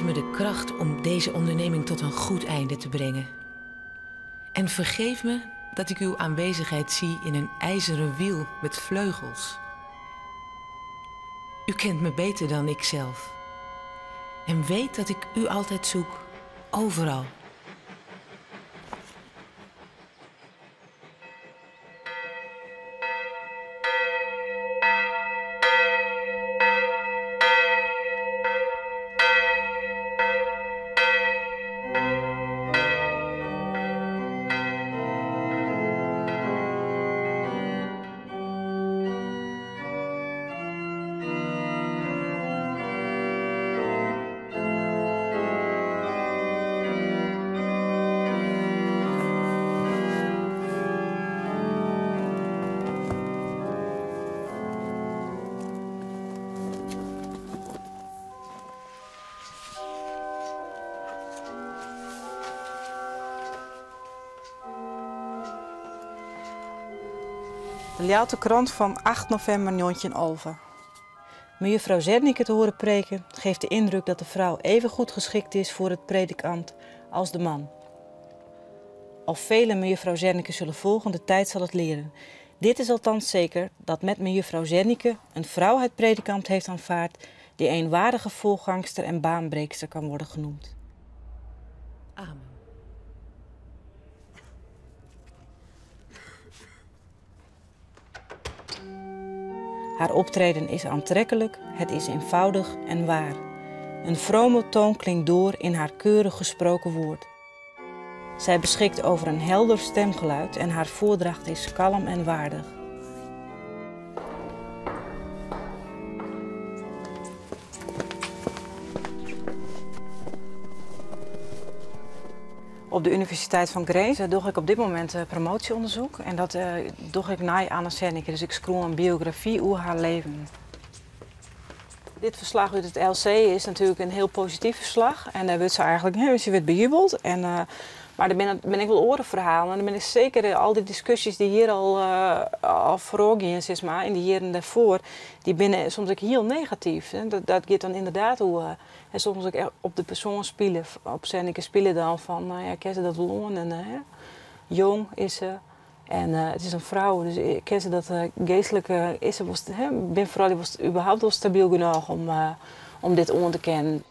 me de kracht om deze onderneming tot een goed einde te brengen. En vergeef me dat ik uw aanwezigheid zie in een ijzeren wiel met vleugels. U kent me beter dan ikzelf. En weet dat ik u altijd zoek, overal. De Ljouwerter Krant fan 8 novimber 1911. Mejuffrouw Zernike te horen preken geeft de indruk dat de vrouw even goed geschikt is voor het predikambt als de man. Of velen mejuffrouw Zernike zullen volgen, de tijd zal het leren. Dit is althans zeker dat met mejuffrouw Zernike een vrouw het predikambt heeft aanvaard die een waardige voorgangster en baanbreekster kan worden genoemd. Amen. Haar optreden is aantrekkelijk, het is eenvoudig en waar. Een vrome toon klinkt door in haar keurig gesproken woord. Zij beschikt over een helder stemgeluid en haar voordracht is kalm en waardig. Op de Universiteit van Grins doe ik op dit moment promotieonderzoek. En dat doe ik naar Anna Zernike. Dus ik schreeuw een biografie over haar leven. Dit verslag uit het LC is natuurlijk een heel positief verslag. En daar wordt ze eigenlijk, hè, ze werd bejubeld. En, maar daar ben ik wel orenverhalen. En dan ben ik zeker al die discussies die hier al voorgingen, zeg maar, in de jaren daarvoor, die binnen soms ook heel negatief. Hè. Dat gaat dan inderdaad hoe en soms ook echt op de persoon spelen, op Zernike spelen dan van, nou ja, ken ze dat wel en hè? Jong is ze. En het is een vrouw, dus ik ken ze dat geestelijke is ze, was, hè, ben vooral, die was überhaupt wel stabiel genoeg om dit on te kennen.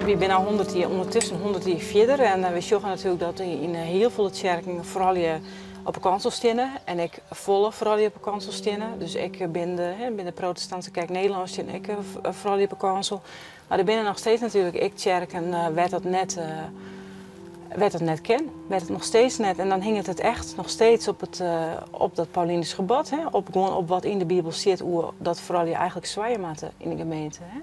Ik ben al 100 jaar, ondertussen 100 jaar verder en we zien natuurlijk dat in heel veel kerken vooral je op de kansel staan en ik volg vooral je op de kansel staan. Dus ik ben de, hè, ben de protestantse kerk Nederlands en ik vooral je op de kansel. Maar er binnen nog steeds natuurlijk ik kerken werd dat net werd dat net ken, werd het nog steeds net. En dan hing het echt nog steeds op dat Paulinus gebod, hè? Op, gewoon op wat in de Bijbel zit, hoe dat vooral je eigenlijk zwaaien moet in de gemeente. Hè?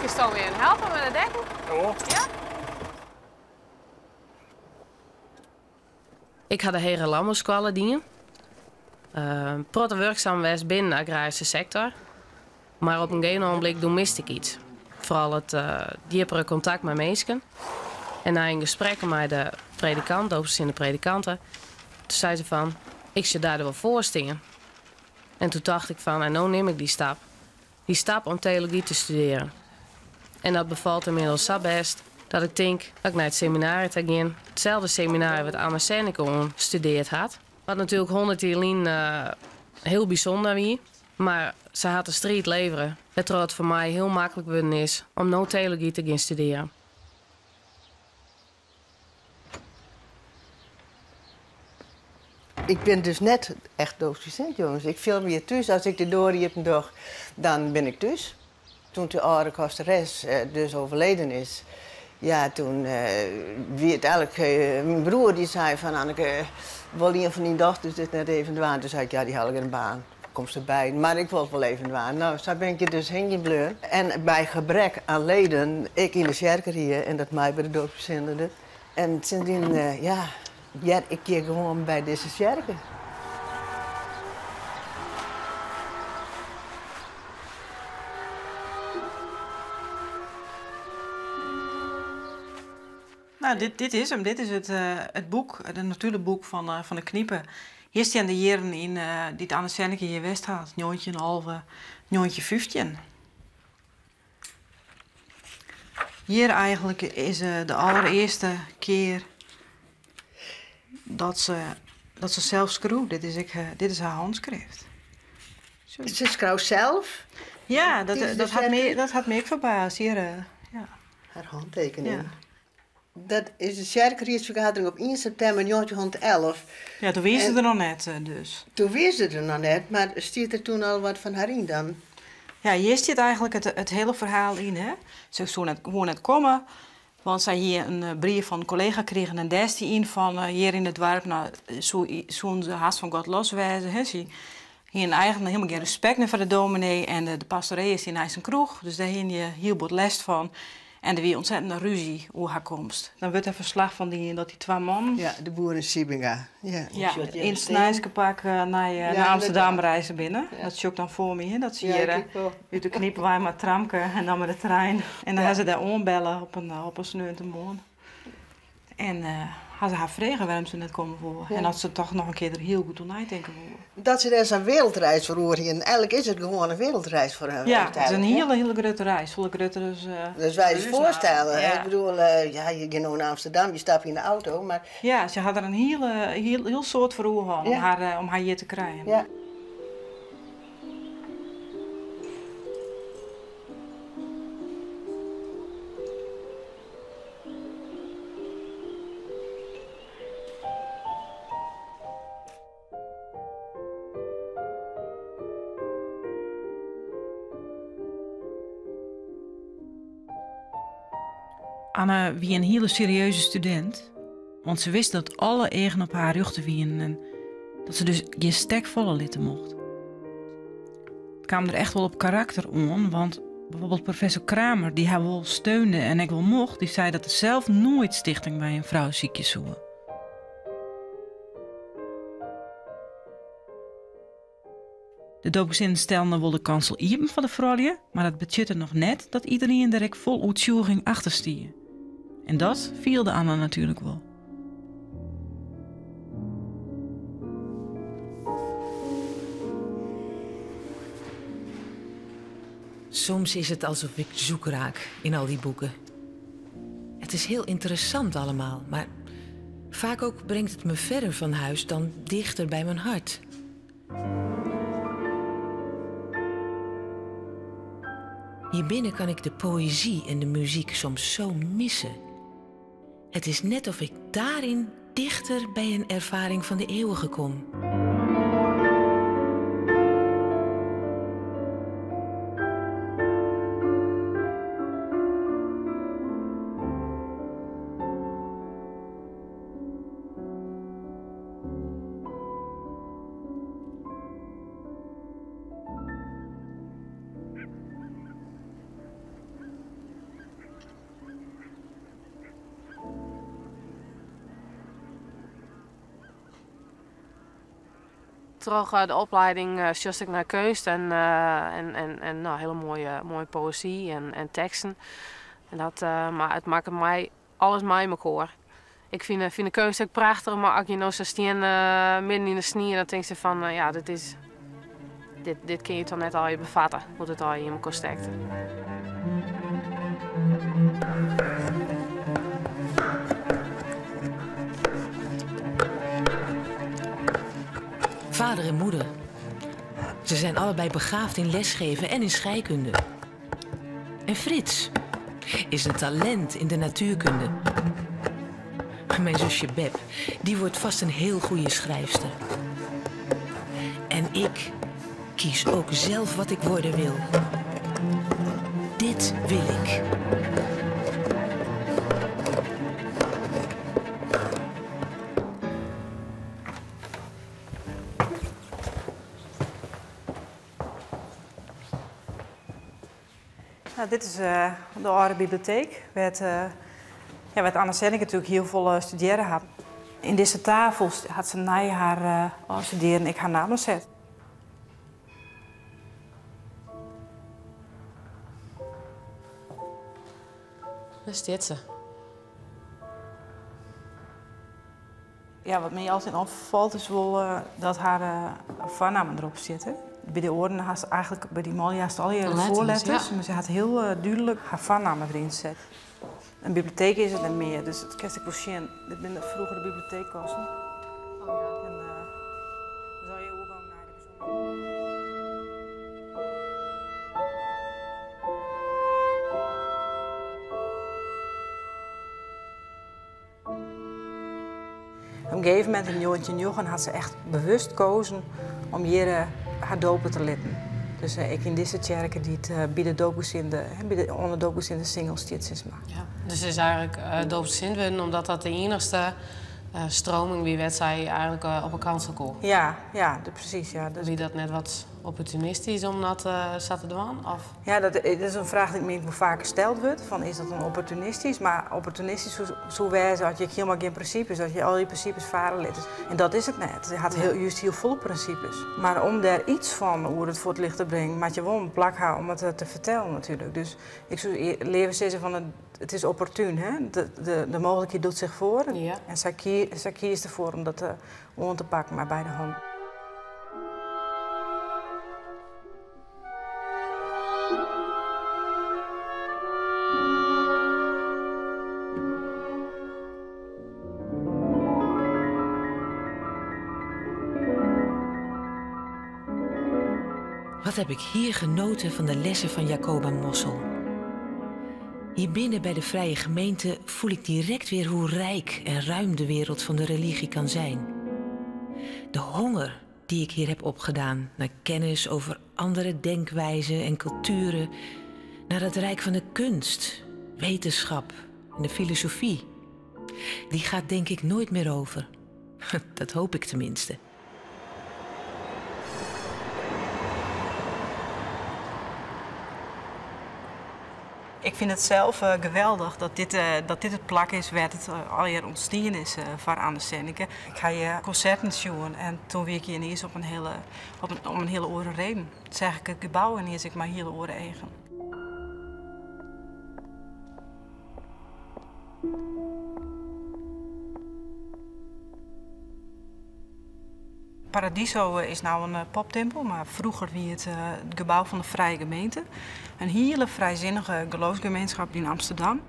Kun je dan weer helpen met het dekken? Ja hoor. Ja? Ik had de hele landbouwschool dienen. Protte werkzaam was binnen de agrarische sector. Maar op een gegeven moment toen miste ik iets. Vooral het diepere contact met mensen. En na een gesprek met de predikant, de overziende predikanten, toen zei ze van, ik zou daar wel voor stingen. En toen dacht ik van, en nou neem ik die stap. Die stap om theologie te studeren. En dat bevalt inmiddels zo best dat ik denk dat ik naar het seminarie te gaan. Hetzelfde seminarie wat Anna Zernike gestudeerd had. Wat natuurlijk 100 jaar geleden heel bijzonder was. Maar ze had de strijd leveren. Het het voor mij heel makkelijk geworden is om nou theologie te gaan studeren. Ik ben dus net echt doopsgezind, jongens. Ik film hier thuis. Als ik de door heb een dag, dan ben ik thuis. Toen de oude kosteres dus overleden is, ja, toen wie het eigenlijk mijn broer die zei van Anneke, wil een van die dochters dit net even doen? Toen zei ik, ja, die haal ik een baan. Kom ze bij, maar ik wil het wel even doen. Nou, zo ben ik dus heen gebleven. En bij gebrek aan leden, ik in de kerk hier en dat mij bij de doopsgezinden. En sindsdien ja, ja, ik keer gewoon bij deze kerken. Nou, dit, dit is hem. Dit is it, it boek, it notulenboek fan, fan de Knipe. Hjir stean de jierren yn dy't Anne Senneke hjir west hat, 1911, 1915. Hjir eigentlik is de allerearste kear dat se, dat se sels skreau. Dit is, ek, dit is har hânskrift. Se skreau sels? Ja, dat, dat, hat my, dat hat my ek ferbaasd. Hjir, ja. Har hantekening. Ja. Dat is de tsjerkeriedsfergadering op 1 septimber 1911. Ja, doe wie se der noch net dus. Doe wie se der noch net, mar stiet der toen al wat fan har yn dan? Ja, hjir stiet eigentlik it, it hiele ferhaal yn. Hè? Se soe net, woe net komme, want sy hie in brief fan in kollega krigen en dêr stie yn fan hjir yn it doarp, no, soe, soene se hast fan God los wêze. Hè? Sy hiene eigentlik hielendal gjin respekt mear foar de dominee en de, de pastoree stie neist in kroech, dus dêr hiene je hiel bot lêst fan. En der wie ontzettende rúzje oer har komst. Dan wurdt der ferslach fan dien dat dy twa mannen. Ja, de Boer en Siebenga. Ja, ja yn it sneinske pak nei, nei Amsterdam reizen binne. Dat sjoch ik dan foar my, hè, dat se hjir út de Knipe wei mei it tramke en dan mei de trein. En dan ha se dêr oanbelle op in, op in sneontemoarn. En ha se har frege wêrom't se net komme woe. En dat se toch noch in kear der hiel goed oer neitinke woe. Dat se dêr sa'n wereldreis foar oer hienen. Eigentlik is it gewoan in wereldreis foar har. Ja, it is in hiele, hiele grutte reis. Folle grutter as. Dus wy ús foarstelle. Ik bedoel, ja, je gean no nei Amsterdam, je stappe yn de auto, mar. Ja, se ha der in hiele, hiel, hiel soad foar oer hân om har, om har hjir te krijen. Ja. Anne wie in hiele serieuze studint, want se wist dat alle eagen op har rjochte wienen en dat se dus gjin stek falle litte mocht. It kaam der echt wol op karakter oan, want bijvoorbeeld professor Kramer, dy't har wol steunde en ek wol mocht, dy sei dat er sels noait stichting by in frou sykje soe. De doopgesinden stelden wol de kansel iepen foar de froulju, mar dat betsjutte noch net dat iderien der ek fol oertsjûging achter stie. En dat fielde Anne natuerlik wol. Soms is het alsof ik zoek raak in al die boeken. Het is heel interessant allemaal, maar vaak ook brengt het me verder van huis dan dichter bij mijn hart. Hier binnen kan ik de poëzie en de muziek soms zo missen. Het is net of ik daarin dichter bij een ervaring van de eeuwige kom. Troch de oplieding sjochst ek nei keunst en, en, en no, hiele moaie, moaie poëzy en, en teksten. En dat, mar it makket my alles mei mekoar. Ik fyn, fyn de keunst ek prachtich, mar as je no sa stean midden yn de snie, dan tinkst fan ja, dit is, dit, dit kin je toch net allegear befatte, hoe't it allegear yn mekoar stekt. Vader en moeder. Ze zijn allebei begaafd in lesgeven en in scheikunde. En Frits is een talent in de natuurkunde. Mijn zusje Beb, die wordt vast een heel goede schrijfster. En ik kies ook zelf wat ik worden wil. Dit wil ik. Nou, dit is de âlde biblioteek, wêr't, ja, wêr't Anne Senneke natuerlik hiel folle studearre hat. Yn dizze tafel hat se nei har ôfstudearjen ek har namme set. Dêr stiet se. Ja, wat my altyd opfalt is wol dat har foarnammen derop sitte. By de oaren hast eigentlik, by dy manlju hast allegear de foarletters, mar se hat hiel dúdlik har foarnamme deryn set. In biblioteek is it net mear, dus dat kinst ek wol sjen. Dit binne de froegere biblioteekkasten. En dan je oergong nei de bysûndere. Op in gegeven momint yn 1909 hat se echt bewust kozen om hjir har dope te litten. Dus ek yn dizze tsjerke dy't by de doopgesinde, by de, oan de doopgesinde singel stiet, sis mar. Ja, dus se is eigentlik doopsgesind wurden omdat dat de iennichste stroming wie wêr't sy eigentlik op 'e kansel koe. Ja, ja, presys. Ja. Dus wie dat net wat opportunistysk om dat sa te dwaan? Of? Ja, dat is in fraach dy't my wol faker steld wurdt, fan is dat dan opportunistysk? Mar opportunistysk soe wêze as je hielendal gjin prinsipes, as je al dy prinsipes fare litte. En dat is it net. Se hat hiel, just hiel folle prinsipes. Mar om dêr iets fan oer it fuotljocht te bringen, moat je wol in plak ha om it te fertellen natuerlik. Dus ik soe leaver sizze fan it is opportún, hè? De mooglikheid doet zich voor. En sy kiest derfoar om dat oan te pakken mei beide hannen. Wat heb ik hier genoten van de lessen van Jacoba Mossel. Hier binnen bij de Vrije Gemeente voel ik direct weer hoe rijk en ruim de wereld van de religie kan zijn. De honger die ik hier heb opgedaan naar kennis over andere denkwijzen en culturen, naar het rijk van de kunst, wetenschap en de filosofie. Die gaat denk ik nooit meer over. Dat hoop ik tenminste. Ik fyn it sels geweldich dat dit it plak is wêr't it allegear ûntstien is foar Anne Senneke. Ik ha hjir konserten sjoen en toen wie ik hjir iens op in hiele, op in, om in hiele oare reden. Seach ik it gebou iens ek mei hiele oare eagen. Paradiso is no in poptimpel, mar froeger wie it it gebou fan de Frije Gemeente. In hiele frijsinnige geloofsgemeenschap yn Amsterdam.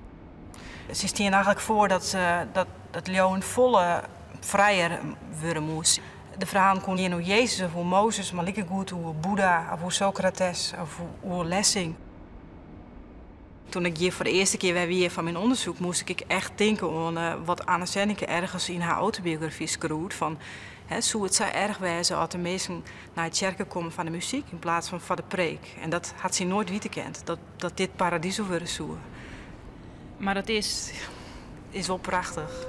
Se stiene eigentlik foar dat, dat it leauwen folle frijer wurde moast. De ferhalen koene gean oer Jezus of oer Mozes, mar likegoed oer Boeddha of oer Socrates of oer Lessing. Toen ik hjir foar de earste kear wer wie foar myn ûndersyk, moast ik echt tinke oan wat Anne Senneke ergens yn har autobiografy skriuwt, fan, hè, soe it sa erch wêze as de minsken nei de tsjerke komme foar de muzyk yn plaats fan foar de preek? En dat hat sy noait witte kind, dat dit Paradiso wurde soe. Mar dat is wol prachtich.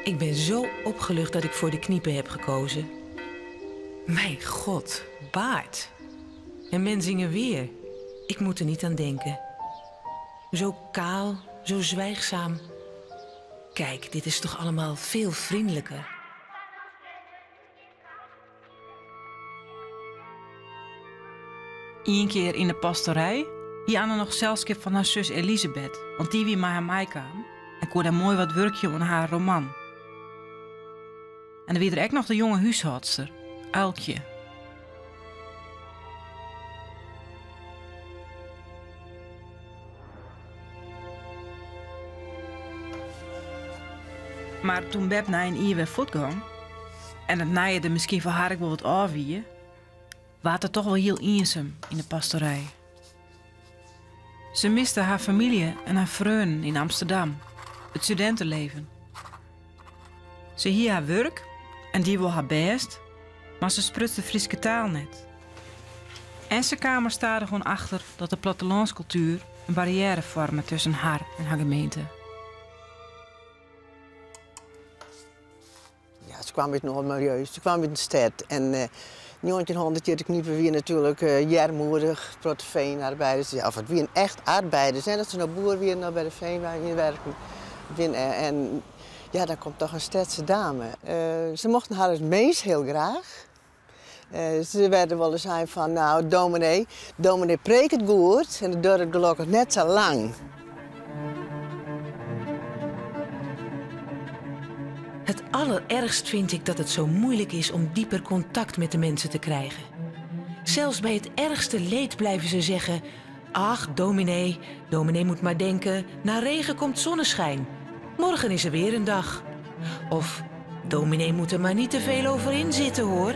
Ik ben zo opgelucht dat ik voor de kniepen heb gekozen. Mijn god, baard. En Mensingeweer. Ik moet er niet aan denken. Zo kaal, zo zwijgzaam. Kijk, dit is toch allemaal veel vriendelijker. Ien kear yn de pastorij hie Anne noch selskip fan har sus Elisabeth, want dy wie mei har meikaam en koe dêr moai wat wurkje oan har roman. En der wie der ek noch de jonge húshâldster, Uilkje. Mar toen Bep nei in jier wer fuortgong en it nije der miskien foar har ek wol wat ôf wie, waard it toch wol hiel iensum yn de pastorij. Se miste har famylje en har freonen yn Amsterdam, it studinteleven. Se hie har wurk en die wol har bêst, mar se spruts de Fryske taal net. En se kaam er stadichoan achter dat de plattelânskultuer in barriêre foarme tusken har en har gemeente. Ja, se Ze kwam uit een milieu, ze kwam uit een stad. En 1900 de kniepen wie natuurlijk jermoedig, protte veenarbeiders. Ja, of het wie een echt arbeiders, hè, dat ze nou boer weer nou bij de veenwijn werken. En ja, daar komt toch een stedse dame. Ze mochten haar het meest heel graag. Ze werden wel eens zijn van, nou, dominee, dominee preek het goed en de deur het gelukkig net zo lang. Het allerergst vind ik dat het zo moeilijk is om dieper contact met de mensen te krijgen. Zelfs bij het ergste leed blijven ze zeggen... Ach, dominee, dominee moet maar denken, na regen komt zonneschijn. Morgen is er weer een dag. Of, dominee moet er maar niet te veel over inzitten, hoor.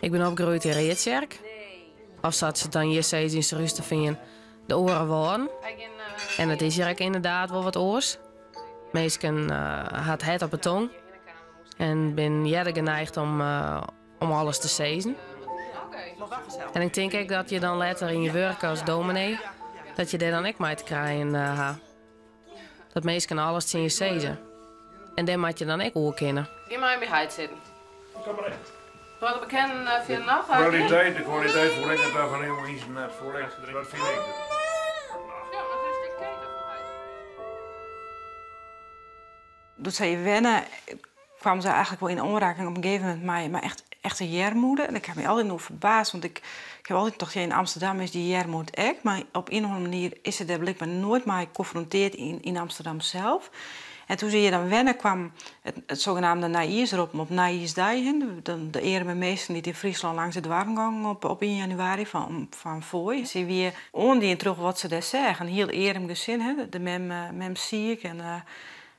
Ik ben opgegroeid in Reetjerk. Of zat ze dan hier steeds in rust te vinden, de oren worden. En het is hier ook inderdaad wel wat oors. Meestal had het op de tong. En ben jij geneigd om alles te zezen. En ik denk ook dat je dan later in je werk als dominee, dat je daar dan ook mee te krijgen had. Dat meestal alles in je zezen. En daar moet je dan ook oor kennen. Ga maar in bij huid zitten. Kom maar in. Wat bekend vind je nog? De kwaliteit voor ik het daarvan helemaal iets net voor ik. Dat vind ik. Ja, maar het is een stuk Toen zij wennen, kwam ze eigenlijk wel in aanraking op een gegeven moment met mij, maar echt een jermoeder. En ik heb me altijd nog verbaasd, want ik heb altijd gedacht, ja, in Amsterdam is die jermoed echt. Maar op een of andere manier is ze daar blijkbaar nooit mee geconfronteerd in Amsterdam zelf. En toen ze hier dan wennen kwam het zogenaamde Naïs erop, op Naïsdij, hè, de ere meesten die in Friesland langs de dwarmgang op 1 januari van Fooi. Ze weer ondien terug wat ze daar zeggen. Een heel erem gezin, hè, de mem ziek. En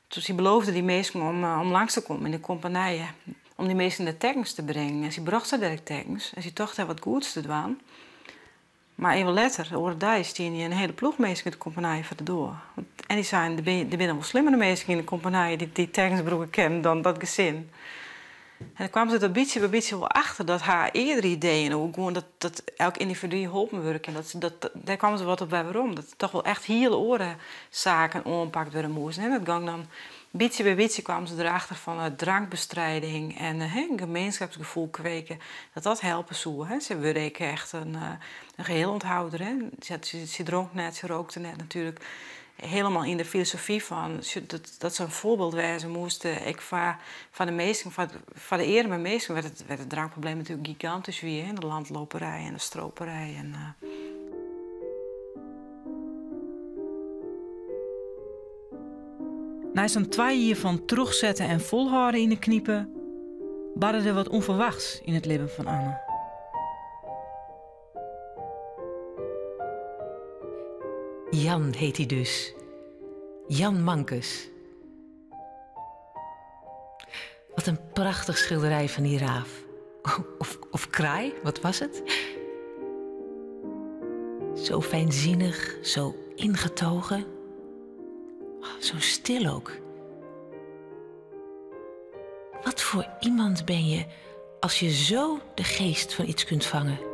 toen ze beloofde die meesten om langs te komen in de compagnie, om die meesten de tekens te brengen. En ze bracht ze de tekens en ze dacht daar wat goeds te doen. Maar even later, over de dag, die een hele ploeg meesten in de compagnie voor de door. En die zijn de binnen wel slimmere mensen in de compagnie die tekensbroeken kennen dan dat gezin. En dan kwam ze er beetje bij beetje wel achter dat haar eerdere ideeën, ook gewoon dat elk individu geholpen wordt. En daar kwamen ze wat op bij waarom. Dat toch wel echt hele oren zaken aanpakt worden moesten. En dat ging dan beetje bij beetje kwamen ze erachter van drankbestrijding en een gemeenschapsgevoel kweken. Dat dat helpen zou. Hè. Ze werden echt een geheel onthouder. Hè. Ze dronk net, ze rookte net natuurlijk. Helemaal in de filosofie van dat ze een voorbeeld wezen moesten. Ik van de meesten, van de ere meesten werd het drankprobleem natuurlijk gigantisch weer. Hè? De landloperij en de stroperij. En. Na zo'n 2 jaar van terugzetten en volhouden in de kniepen, barrende er wat onverwachts in het leven van Anne. Jan heet hij dus. Jan Mankes. Wat een prachtig schilderij van die raaf. Of kraai, wat was het? Zo fijnzinnig, zo ingetogen. Zo stil ook. Wat voor iemand ben je als je zo de geest van iets kunt vangen?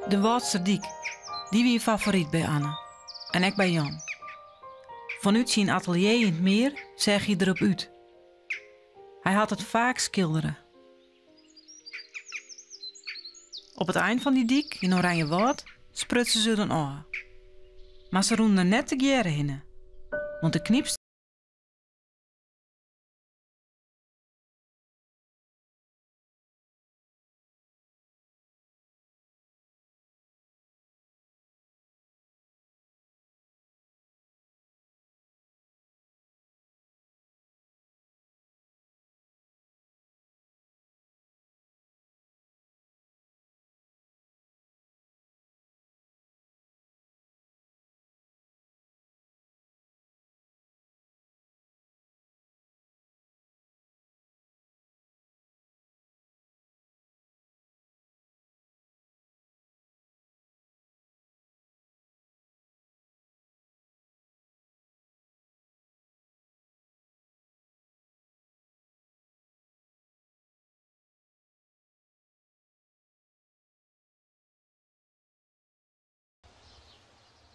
De Wâldsterdyk, die wie favoriet bij Anne. En ik bij Jan. Vanuit zijn atelier in het meer zeg hij erop uit. Hij had het vaak schilderen. Op het eind van die dik, in Oranjewoud, sprutsen ze dan aan. Maar ze roenden net de geren hinnen. Want de knips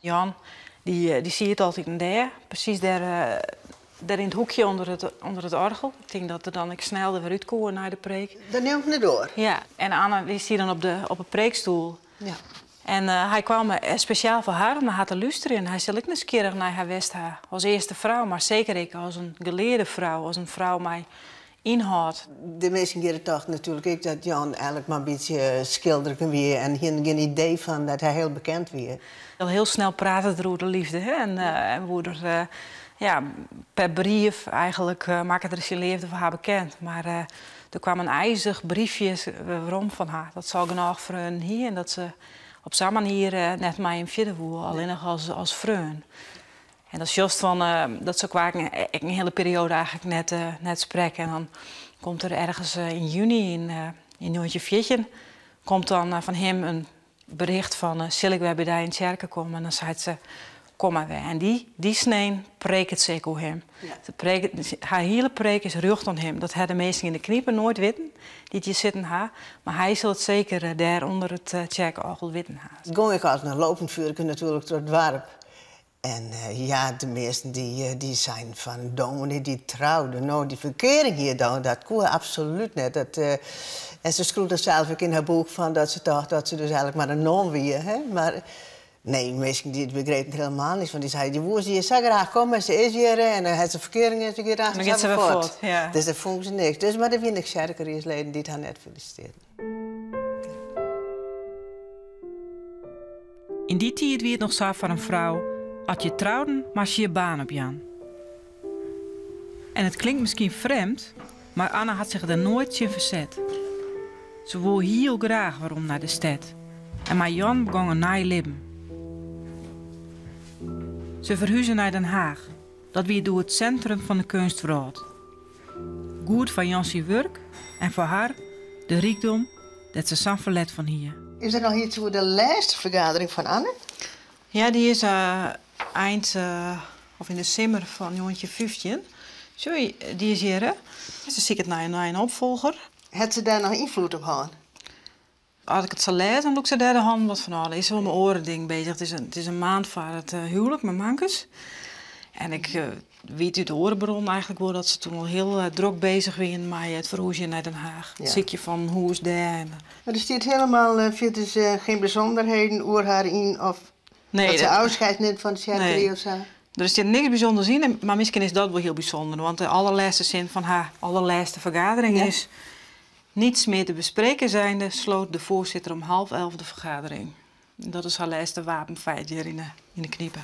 Jan, dy, dy siet altyd dêr, presys dêr, dêr yn it hoekje ûnder it, ûnder it oargel. Ik tink dat er dan ek snel der wer út koe nei de preek. Dan nimt net door. Ja, en Anne dy stie dan op de, op de preekstoel. En hy kaam spesjaal foar har om nei har te lústerjen. Hy sil ek nijsgjirrich nei har west ha. As earste frou, mar seker ek as in gelearde frou, as in frou mei ynhâld. De minsken hjir tochten natuerlik ek dat Jan eigenlik mar in bytsje skilderke wie en hiene gjin idee fan dat hy hiel bekend wie. Al hiel snel prate er oer de leafde, hè, en woe er ja, per brief eigenlik makke er syn leafde foar har bekend. Mar der kaam in izich briefje werom fan har dat se al genôch freonen hie en dat se op sa'n manier net mei him fierder woe, allinnich as freon. En dan sjochst fan dat se elkoar ek in hiele perioade eigenlik net sprekke. En dan komt der ergens yn juny yn 1914 komt dan fan him in bericht fan sil ik wer by dy yn tsjerke komme? En dan seit se kom mar wer. En dy snein preket se ek oer him. Se preket, har hiele preek is rjochte oan him. Dat ha de minsken yn de Knipe noait witten, dy't hjir sitten ha. Mar hy sil it seker dêr ûnder it tsjerkeoargel witten ha. It gong ek altyd noch lopend fjurke natuerlik troch it doarp. En ja, de measten dy seinen fan dominee dy troude no, dy ferkearing hie dan, dat koe absolút net. Dat, en se skreau dan sels ek yn har boek fan dat se tocht dat se dus eigenlik mar in non wie. Hè? Mar nee, minsken dy begrepen it hielendal net. Want dy seinen, dy woe se hjir sa graach komme en se is hjir en dan hat se ferkearing en se giet Dan giet se wer fuort. Ja. Dus dat fûnen se niks. Dus, mar der wiene ek tsjerkeriedsleden dy't har net felisitearren. Yn dy tiid wie it noch sa foar in frou, as je trouden, moast je je baan opjaan. En it klinkt miskien frjemd, mar Anne hat sich der noait tsjin ferset. Se woe hiel graach werom nei de stêd en mei Jan begong in nij libben. Se ferhuze nei Den Haach. Dat wie doe it sintrum fan de keunstwrâld. Goed foar Jan syn wurk en foar har de rykdom dêr't se sa'n ferlet fan hie. Is der noch iets oer de lêste fergadering fan Anne? Ja, dy is eind of yn de simmer fan 1915. Sjoch, dy is hjir. Se siket nei in opfolger. Hat se dêr noch ynfloed op hân? As ik it sa lês, dan lûkt se dêr de hannen wat fan ôf. Dan is se wol mei oare dingen beuzich. It is in maand foar it huwlik mei Mankes. En ik wit út oare bronnen eigenlik wol dat se toen al hiel drok beuzich wiene mei it ferhúzjen nei Den Haach. It sykjen fan in hûs dêr. Mar der stiet hielendal fierders gjin bysûnderheden oer har yn of Nee, dat se ôfskied nimt fan de tsjerkerie of sa? Der stiet niks bysûnders yn, mar miskien is dat wol hiel bysûnder. Want de allerlêste sin fan har allerlêste fergadering is: Niets meer te bespreken zijnde, sloot de voorzitter om 10.30 de vergadering. Dat is har lêste wapenfeit hjir yn de Knipe.